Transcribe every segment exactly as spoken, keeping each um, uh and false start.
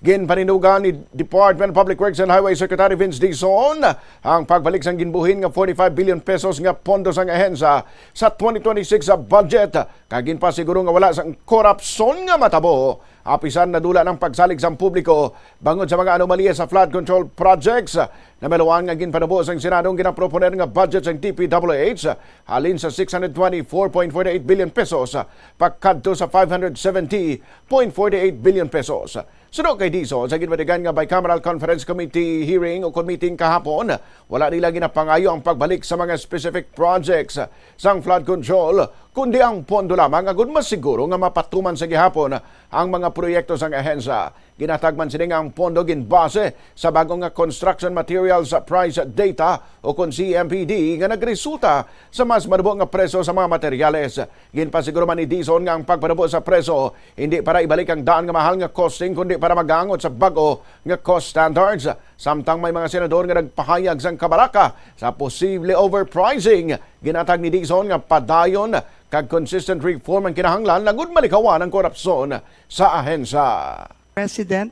Ginpanindugan ni Department of Public Works and Highway Secretary Vince Dizon ang pagbalik sang ginbuhin nga forty-five billion pesos nga pondo sang ahensya sa twenty twenty-six budget, kag ginpasiguro nga wala sang korupsyon nga matabo. Apisan nadula ang pagsalig sang publiko bangod sa mga anomalya sa flood control projects, namaluan nga ginpatubo sang Senado ang ginaproponer nga budget sang D P W H, halin sa six hundred twenty-four point forty-eight billion pesos pakadto sa five hundred seventy point forty-eight billion pesos. Suno kay Dizon, sa ginpatigan nga bicameral conference committee hearing o committee kahapon, wala nila ginapangayo ang pagbalik sa mga specific projects sang flood control, kundi ang pondo lamang agud masiguro nga mapatuman sa gihapon ang mga proyekto sang ahensya. Ginatag man sini nga ang pondo ginbase sa bago nga construction materials price data o kon C M P D nga nagresulta sa mas manubo nga presyo sa mga materyales. Ginpasiguro man ni Dizon nga ang pagpanubo sa presyo hindi para ibalik ang daan nga mahal nga costing, kundi para magangot sa bag-o nga cost standards. Samtang may mga senador nga nagpahayag sang kabalaka sa posible overpricing, ginatag ni Dizon nga padayon kag consistent reform ang kinahanglan agud malikawan ang korupsyon sa ahensya. President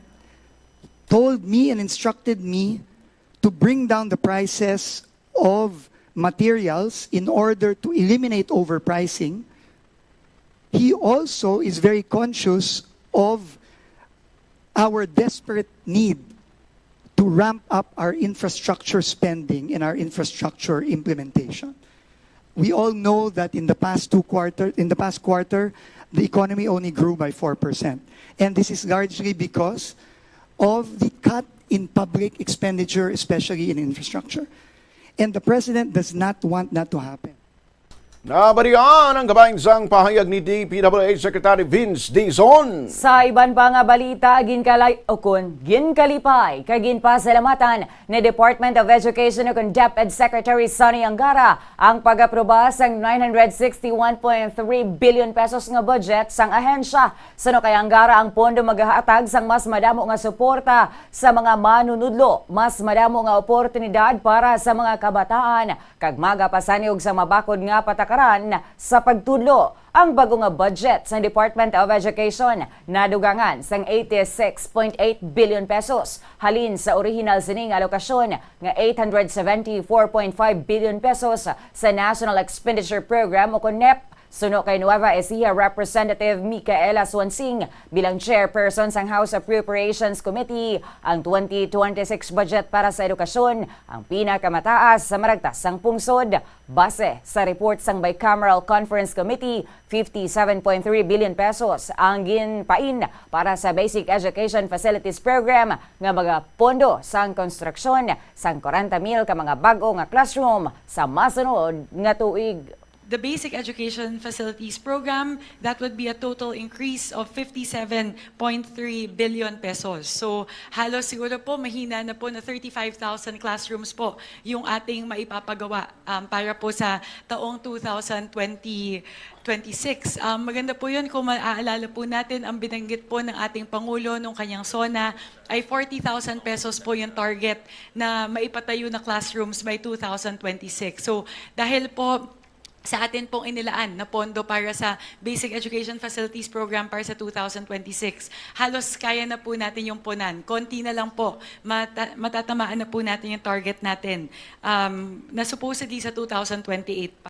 told me and instructed me to bring down the prices of materials in order to eliminate overpricing. He also is very conscious of our desperate need to ramp up our infrastructure spending and our infrastructure implementation. We all know that in the past two quarter, in the past quarter, the economy only grew by four percent. And this is largely because of the cut in public expenditure, especially in infrastructure. And the President does not want that to happen. Nabatian ang kabahin sang pahayag ni D P W H Secretary Vince Dizon. Sa iban pa nga balita, ginkalay o kon ginkalipay kag ginpasalamatan ni Department of Education o kon DepEd Secretary Sonny Angara ang pag-aproba sang nine hundred sixty one point three billion pesos nga budget sang ahensya. Suno kay Angara, ang pondo magahatag sang mas madamo nga suporta sa mga manunudlo, mas madamo nga oportunidad para sa mga kabataan, kag magapasanig sa mabakod nga patakaran sa pagtudlo. Ang bago nga budget sang Department of Education nadugangan sang eighty six point eight billion pesos, halin sa orihinal sini nga alokasyon nga eight hundred seventy four point five billion pesos sa National Expenditure Program o kon nep. Suno kay Nueva Ecija Representative Micaela Suansing, bilang chairperson sang House Appropriations Committee, ang twenty twenty-six budget para sa edukasyon ang pinakamataas sa maragtas sang pungsod. Base sa report sang Bicameral Conference Committee, fifty-seven point three billion pesos ang ginpain para sa Basic Education Facilities Program nga magapondo sang konstruksyon sang kwarenta mil ka mga bag-o nga classroom sa masunod nga tuig. The Basic Education Facilities Program, that would be a total increase of fifty-seven point three billion pesos. So, halos siguro po mahina na po na thirty-five thousand classrooms po yung ating maipapagawa, um, para po sa taong two thousand twenty, twenty-six. Um, maganda po yun kung maaalala po natin ang binanggit po ng ating Pangulo nung kanyang SONA ay forty thousand pesos po yung target na maipatayo na classrooms by two thousand twenty-six. So, dahil po sa atin pong inilaan na pondo para sa Basic Education Facilities Program para sa two thousand twenty-six, halos kaya na po natin yung punan. Konti na lang po, mata- matatamaan na po natin yung target natin. Um, na supposedly sa two thousand twenty-eight pa.